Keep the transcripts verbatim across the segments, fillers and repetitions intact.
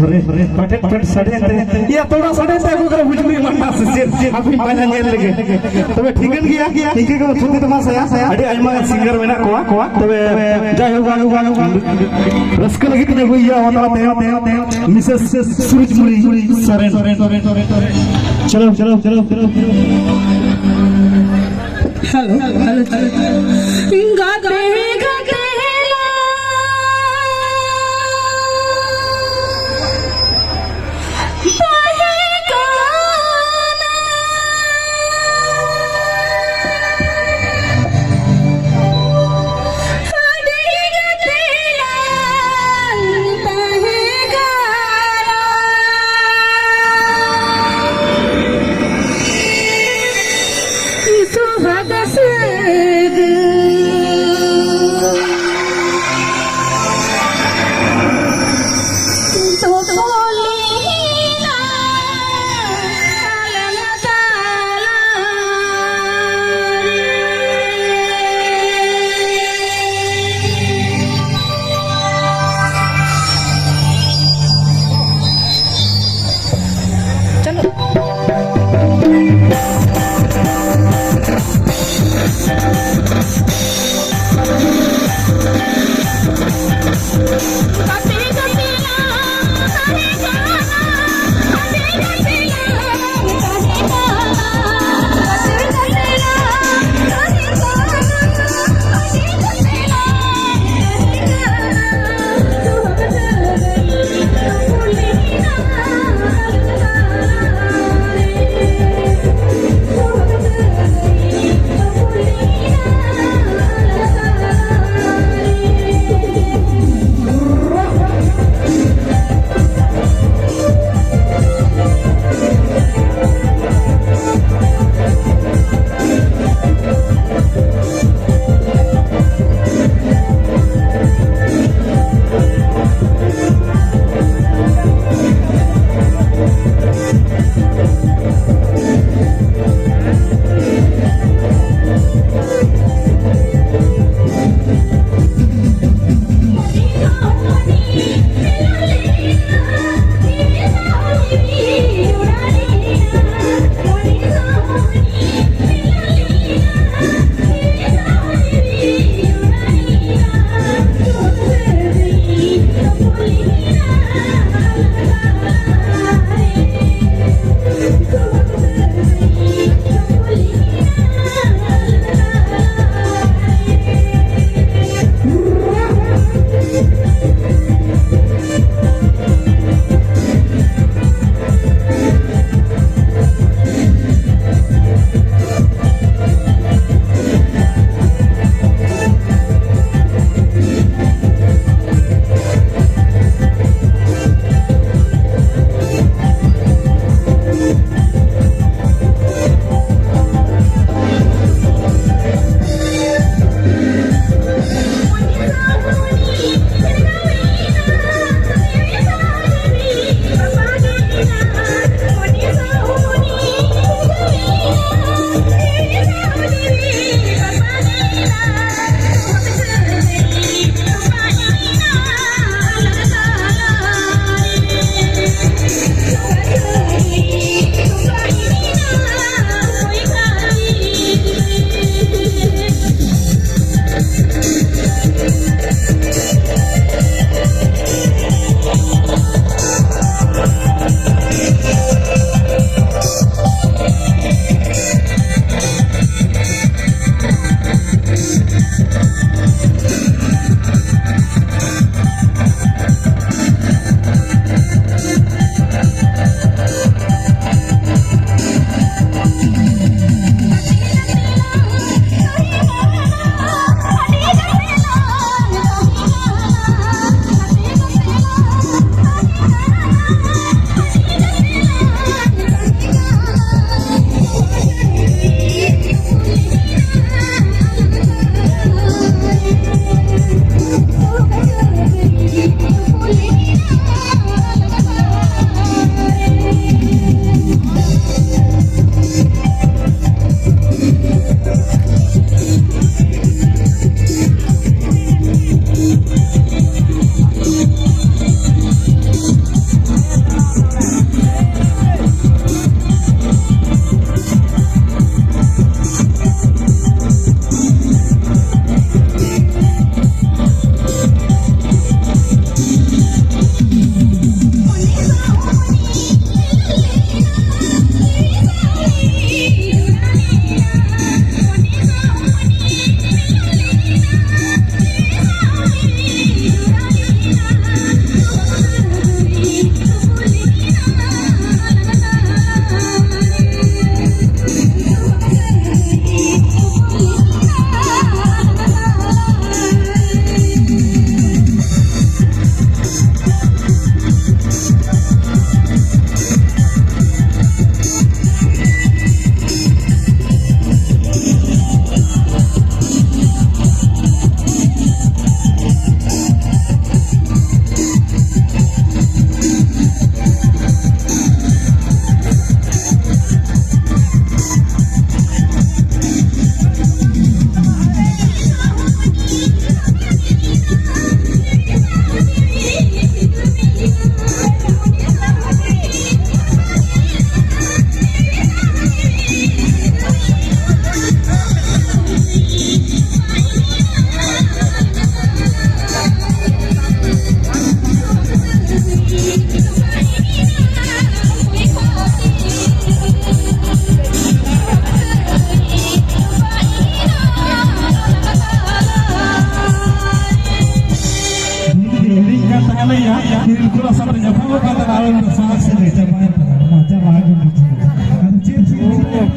ᱯᱟᱴᱮᱫ ᱯᱟᱴᱮᱫ ᱥᱟᱰᱮ ᱮᱱᱛᱮ, ᱭᱟ ᱛᱷᱚᱲᱟ ᱥᱟᱰᱮ ᱮᱱᱛᱮ ᱟᱹᱜᱩ ᱠᱟᱱᱟ ᱵᱩᱡᱽᱞᱤ ᱢᱟᱱᱰᱟ ᱥᱮ ᱪᱮᱫ? ᱟᱹᱜᱩᱧ ᱯᱟᱸᱡᱟ ᱧᱮᱞ ᱞᱮᱜᱮ᱾ ᱛᱚᱵᱮ ᱴᱷᱤᱠᱟᱹᱱ ᱜᱮᱭᱟ, ᱤᱱᱠᱟᱹ ᱜᱮ ᱛᱷᱩᱛᱤ ᱛᱟᱢᱟ ᱥᱟᱭᱟ᱾ ᱟᱹᱰᱤ ᱟᱭᱢᱟ ᱜᱟᱱ ᱥᱤᱝᱜᱟᱨ ᱢᱮᱱᱟᱜ ᱠᱚᱣᱟ᱾ ᱛᱚᱵᱮ ᱡᱟᱭᱦᱳᱠ, ᱨᱟᱹᱥᱠᱟᱹ ᱞᱟᱹᱜᱤᱫ ᱤᱧ ᱟᱹᱜᱩᱭᱮᱭᱟ ᱚᱱᱟ ᱛᱟᱭᱚᱢ ᱢᱤᱥᱮᱥ ᱥᱩᱨᱩᱡᱽᱢᱩᱱᱤ ᱥᱚᱨᱮᱱ᱾ ᱪᱚᱞᱚ, ᱪᱚᱞᱚ, ᱪᱚᱞᱚ, ᱪᱚᱞᱚ, ᱪᱚᱞᱚ᱾ Hello, hello, hello. ᱜᱟᱛᱮ, ᱜᱟᱛᱮ ᱞᱟ᱾ ᱛᱟᱦᱮᱸ ᱠᱟᱱᱟ᱾ ᱟᱹᱰᱤ ᱜᱟᱛᱮ ᱞᱟᱝ ᱛᱟᱦᱮᱸ ᱠᱟᱱᱟ᱾ ᱥᱩᱦᱟᱜ ᱥᱟᱹᱜᱟᱹᱭ᱾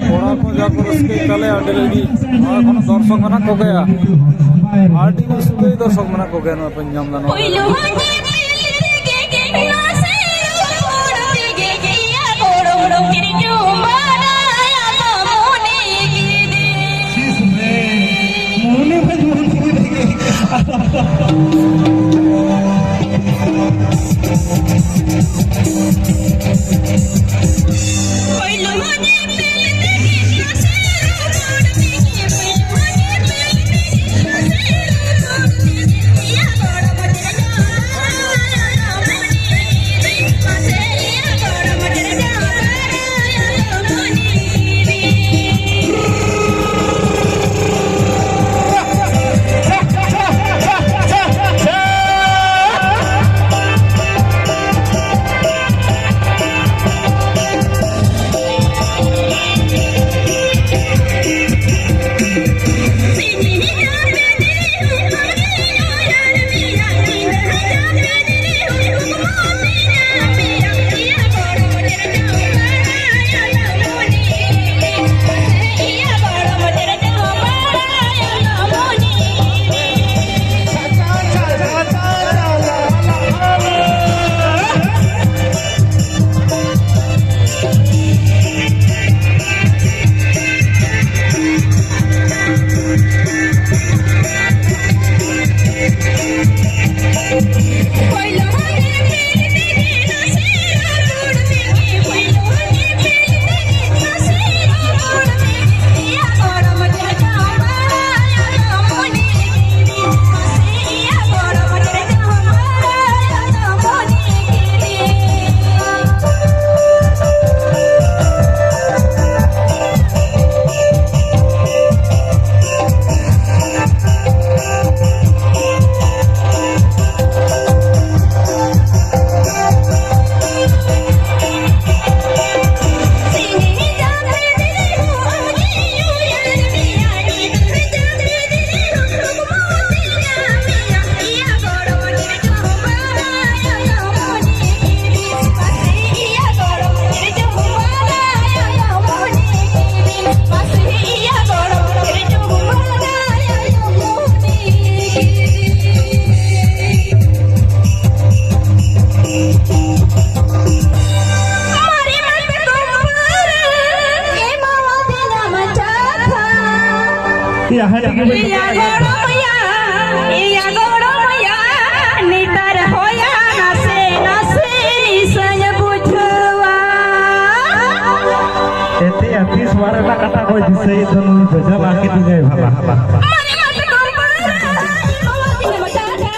ᱠᱚᱲᱟ ᱠᱚ ᱡᱟ ᱠᱚ ᱨᱟᱹᱥᱠᱟᱹᱭᱮᱫ ᱛᱟᱞᱮᱭᱟ ᱟᱹᱰᱤ ᱨᱟᱹᱜᱤ᱾ ᱱᱚᱣᱟ ᱠᱷᱚᱱ ᱫᱚᱨᱥᱚᱠ ᱢᱮᱱᱟᱜ ᱠᱚᱜᱮᱭᱟ, ᱟᱹᱰᱤ ᱩᱥᱛᱟᱹᱭ ᱫᱚᱨᱥᱚᱠ ᱢᱮᱱᱟᱜ ᱠᱚᱜᱮᱭᱟ ᱱᱚᱣᱟ ᱯᱮ ᱧᱟᱢ ᱮᱫᱟ ᱱᱚᱣᱟ᱾ ᱦᱟᱹᱱᱤ ᱜᱮ ᱤᱭᱟ ᱜᱚᱲᱚᱢᱭᱟ, ᱤᱭᱟ ᱜᱚᱲᱚᱢᱭᱟ, ᱱᱮᱛᱟᱨ ᱦᱚᱭᱟ ᱱᱟᱥᱮ ᱱᱟᱥᱮ ᱤᱥᱟᱹᱧ ᱵᱩᱡᱷᱟᱹᱣᱟ᱾ ᱮᱛᱮ ᱟᱹᱛᱤᱥ ᱵᱟᱨ ᱨᱮᱱᱟᱜ ᱠᱟᱛᱷᱟ ᱠᱚᱭ ᱫᱤᱥᱟᱹᱭᱮᱫ ᱫᱚ ᱱᱩᱭ ᱫᱚ ᱡᱟᱞᱟ ᱠᱮᱫᱤᱧᱟᱭ ᱵᱷᱟᱞᱟ᱾ ᱢᱟᱨᱮ ᱢᱟᱨᱮ ᱠᱚᱢᱯᱟᱹᱨ, ᱤᱭᱟ ᱜᱚᱲᱚᱢᱭᱟ, ᱢᱟᱨᱮ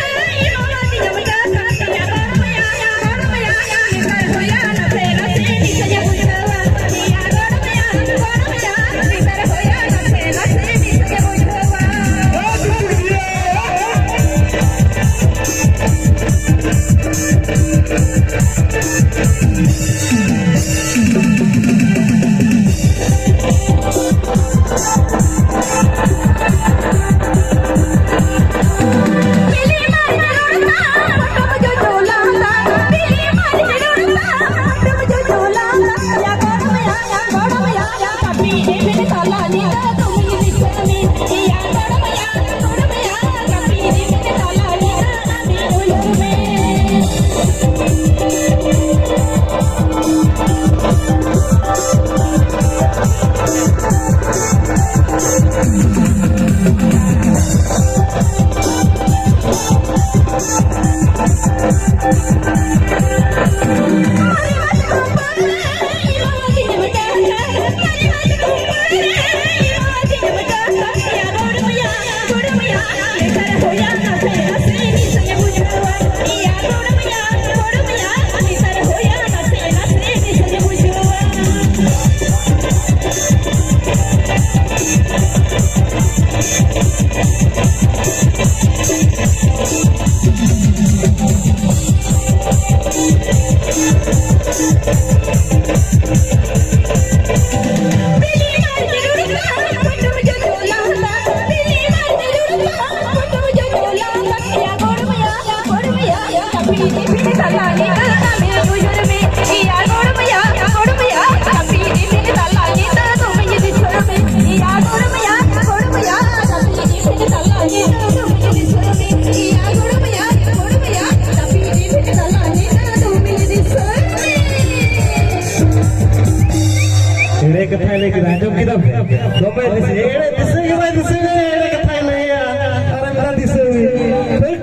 ᱢᱟᱨᱮ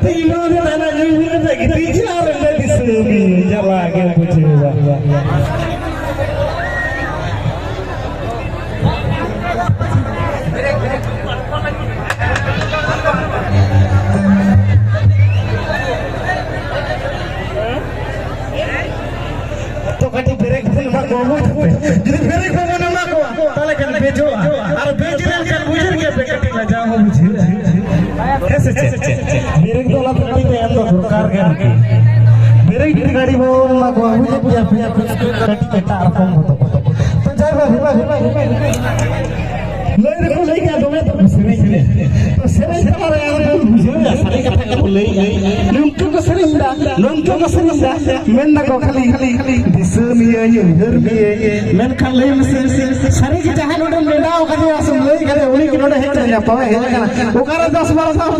ᱛᱤ ᱮᱢᱟ ᱫᱮ ᱛᱟᱦᱮᱱᱟ, ᱧᱩ ᱦᱩᱭ ᱠᱟᱛᱮ ᱜᱤᱛᱤᱡ ᱠᱮᱫᱟ ᱟᱨ ᱮᱱᱛᱮ ᱫᱤᱥᱟᱹ ᱩᱱᱤ ᱡᱟᱞᱟ ᱜᱮ ᱵᱩᱡᱷᱟᱹᱣᱟ᱾ ᱛᱚ ᱠᱟᱹᱴᱤᱡ ᱵᱨᱮᱠ ᱵᱚᱱ ᱮᱢᱟ ᱠᱚᱣᱟ, ᱵᱩᱡᱽ ᱫᱟᱯᱮ? ᱡᱩᱫᱤ ᱵᱨᱮᱠ ᱵᱟᱵᱚᱱ ᱮᱢᱟ ᱠᱚᱣᱟ, ᱛᱟᱦᱚᱞᱮ ᱠᱷᱟᱱ ᱵᱮᱡᱚᱜᱼᱟ᱾ ᱟᱨ ᱵᱮᱡ ᱞᱮᱱᱠᱷᱟᱱ ᱵᱩᱡᱷᱟᱹᱣ ᱜᱮᱭᱟ ᱯᱮ, ᱠᱟᱹᱴᱤᱡ ᱞᱟᱡᱟᱣ ᱦᱚᱸ ᱵᱩᱡᱷᱟᱹᱜᱼᱟ᱾ ᱦᱮᱸ ᱥᱮ ᱪᱮᱫ? ᱵᱨᱮᱠ ᱫᱚ ᱚᱱᱟ ᱛᱮ ᱠᱟᱹᱴᱤᱡ ᱫᱚ ᱮᱢ ᱫᱚ ᱫᱚᱨᱠᱟᱨ ᱜᱮ ᱟᱨᱠᱤ᱾ ᱵᱨᱮᱠ ᱡᱩᱫᱤ ᱜᱟᱹᱰᱤ ᱵᱟᱵᱚᱱ ᱮᱢᱟ ᱠᱚᱣᱟ, ᱵᱩᱡᱷᱟᱹᱣ ᱜᱮᱭᱟ ᱯᱮ, ᱠᱟᱹᱴᱤᱡ ᱮᱴᱟᱜ ᱨᱚᱠᱚᱢ ᱵᱚᱛᱚᱨ᱾ ᱛᱚ ᱡᱟᱭ ᱦᱳᱠ, ᱞᱟᱹᱭ ᱫᱚᱠᱚ ᱞᱟᱹᱭ ᱜᱮᱭᱟ ᱫᱚᱢᱮ ᱫᱚ ᱥᱮᱨᱮᱧ ᱨᱮ᱾ ᱛᱚ ᱥᱮᱨᱮᱧ ᱛᱟᱞᱟ ᱨᱮ ᱟᱨ ᱵᱚᱱ ᱵᱩᱡᱷᱟᱹᱣ ᱮᱫᱟ, ᱥᱟᱹᱨᱤ ᱠᱟᱛᱷᱟ ᱜᱮᱵᱚ ᱞᱟᱹᱭ ᱮᱫᱟ᱾ ᱱᱩᱝᱠᱩ ᱠᱚ ᱥᱮᱨᱮᱧ ᱮᱫᱟ, ᱱᱩᱝᱠᱩ ᱠᱚ ᱥᱮᱨᱮᱧ ᱮᱫᱟ, ᱢᱮᱱ ᱫᱟᱠᱚ ᱠᱷᱟᱹᱞᱤ, ᱠᱷᱟᱹᱞᱤ ᱫᱤᱥᱟᱹ ᱢᱤᱭᱟᱹᱧ, ᱩᱭᱦᱟᱹᱨ ᱢᱤᱭᱟᱹᱧ᱾ ᱢᱮᱱᱠᱷᱟᱱ ᱞᱟᱹᱭ ᱢᱮᱥᱮ, ᱥᱟᱹᱨᱤ ᱜᱮ ᱡᱟᱦᱟᱸ ᱱᱚᱰᱮᱢ ᱱᱮᱰᱟ ᱟᱠᱟᱫᱮᱭᱟ ᱥᱮᱢ ᱞᱟᱹᱭ ᱠᱟᱫᱮᱭᱟ, ᱩᱱᱤ ᱜᱮ ᱱᱚᱰᱮ ᱦᱮᱡ ᱠᱟᱛᱮ ᱧᱟᱯᱟᱢ ᱦᱮᱡ ᱟᱠᱟᱱᱟ? ᱚᱠᱟᱨᱮ ᱫᱚᱥ ᱵᱟᱨᱚ ᱫᱷᱟᱣ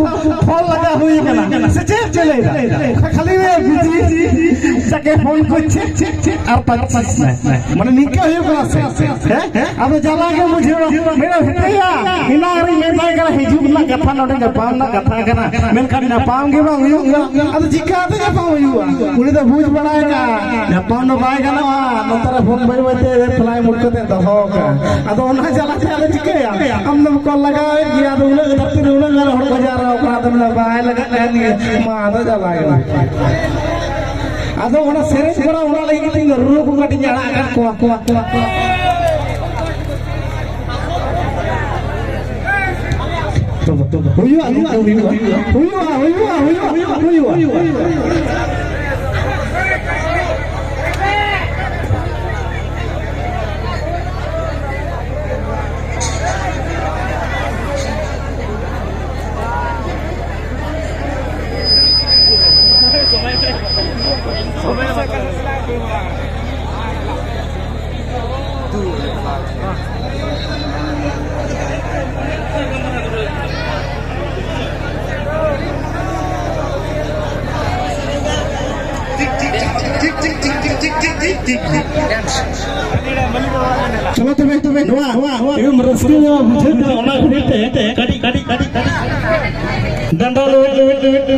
ᱯᱷᱳᱱ ᱞᱟᱜᱟ ᱦᱩᱭ ᱟᱠᱟᱱᱟ? ᱥᱮ ᱪᱮᱫ ᱪᱮᱫ ᱞᱟᱹᱭ ᱮᱫᱟ? ᱠᱷᱟᱹᱞᱤ ᱞᱟᱹᱭ ᱵᱤᱡᱤ, ᱡᱟᱠᱮ ᱯᱷᱳᱱ ᱠᱚ ᱪᱮᱫ, ᱪᱮᱫ, ᱪᱮᱫ ᱟᱨ ᱯᱟᱸᱪ ᱢᱟᱱᱮ ᱱᱤᱝᱠᱟᱹ ᱦᱩᱭᱩᱜ ᱠᱟᱱᱟ ᱥᱮ? ᱦᱮᱸ? ᱟᱫᱚ ᱡᱟᱞᱟ ᱜᱮ ᱵᱩᱡᱷᱟᱹᱣᱟ᱾ ᱢᱮᱱᱟ, "ᱦᱮᱸᱭᱟ, ᱮᱱᱟᱝ ᱨᱤᱧ ᱢᱮᱛᱟᱭ ᱠᱟᱱᱟ, ᱦᱤᱡᱩᱜ ᱨᱮᱱᱟᱜ ᱠᱟᱛᱷᱟ, ᱱᱚᱰᱮ ᱧᱟᱯᱟᱢ ᱨᱮᱱᱟᱜ ᱠᱟᱛᱷᱟ ᱠᱟᱱᱟ, ᱢᱮᱱᱠᱷᱟᱱ ᱧᱟᱯᱟᱢ ᱜᱮ ᱵᱟᱝ ᱦᱩᱭᱩᱜ ᱠᱟᱱᱟ᱾ ᱟᱫᱚ ᱪᱤᱠᱟᱹᱛᱮ ᱧᱟᱯᱟᱢ ᱦᱩᱭᱩᱜᱼᱟ?" ᱩᱱᱤ ᱫᱚ ᱵᱩᱡᱽ ᱵᱟᱲᱟᱭ ᱠᱟᱜᱼᱟ, ᱧᱟᱯᱟᱢ ᱫᱚ ᱵᱟᱭ ᱜᱟᱱᱚᱜᱼᱟ, ᱱᱚᱛᱮ ᱨᱮ ᱯᱷᱳᱱ ᱵᱟᱹᱭ ᱵᱟᱹᱭᱛᱮ ᱯᱷᱞᱟᱭ ᱢᱩᱰ ᱠᱟᱛᱮ ᱫᱚᱦᱚ ᱠᱟᱜᱼᱟ᱾ ᱟᱫᱚ ᱚᱱᱟ ᱡᱟᱞᱟᱛᱮ ᱟᱫᱚ ᱪᱤᱠᱟᱹᱭᱟ? ᱟᱢ ᱫᱚᱢ ᱠᱚᱞ ᱞᱟᱜᱟᱣᱮᱫ ᱜᱮᱭᱟ, ᱟᱫᱚ ᱩᱱᱟᱹᱜ ᱫᱷᱟᱹᱨᱛᱤ ᱨᱮ ᱩᱱᱟᱹᱜ ᱜᱟᱱ ᱦᱚᱲ ᱠᱚ ᱡᱟᱣᱨᱟ ᱠᱟᱱᱟ, ᱟᱫᱚ ᱢᱮᱱᱟ, "ᱵᱟᱭ ᱞᱟᱜᱟᱜ ᱠᱟᱱ ᱜᱮᱭᱟ, ᱢᱟ ᱟᱫᱚ ᱡᱟᱞᱟ ᱜᱮ᱾" ᱟᱫᱚ ᱚᱱᱟ ᱥᱮᱨᱮᱧ ᱠᱚᱨᱟᱣ, ᱚᱱᱟ ᱞᱟᱹᱜᱤᱫ ᱛᱮ ᱤᱧ ᱫᱚ ᱨᱩᱨᱩ ᱠᱚ ᱠᱟᱹᱴᱤᱡ ᱤᱧ ᱟᱲᱟᱜ ᱟᱠᱟᱫ ᱠᱚᱣᱟ, ᱠᱚᱣᱟ, ᱠᱚᱣᱟ, ᱠᱚᱣᱟ᱾ ᱦᱩᱭᱩᱜᱼᱟ, ᱦᱩᱭᱩᱜᱼᱟ, ᱦᱩᱭᱩᱜᱼᱟ, ᱦᱩᱭᱩᱜᱼᱟ᱾ ᱪᱚᱞᱚ ᱛᱚᱵᱮ, ᱛᱚᱵᱮ, ᱱᱚᱣᱟ, ᱱᱚᱣᱟ, ᱱᱚᱣᱟ, ᱮᱠᱫᱚᱢ ᱨᱟᱹᱥᱠᱟᱹ ᱧᱚᱜ ᱵᱩᱡᱷᱟᱹᱜ ᱠᱟᱱᱟ, ᱚᱱᱟ ᱠᱷᱟᱹᱛᱤᱨ ᱛᱮ ᱠᱟᱹᱴᱤᱡ, ᱠᱟᱹᱴᱤᱡ, ᱠᱟᱹᱴᱤᱡ, ᱠᱟᱹᱴᱤᱡ ᱰᱟᱸᱰᱟ ᱞᱩ, ᱞᱩ, ᱞᱩ, ᱞᱩ,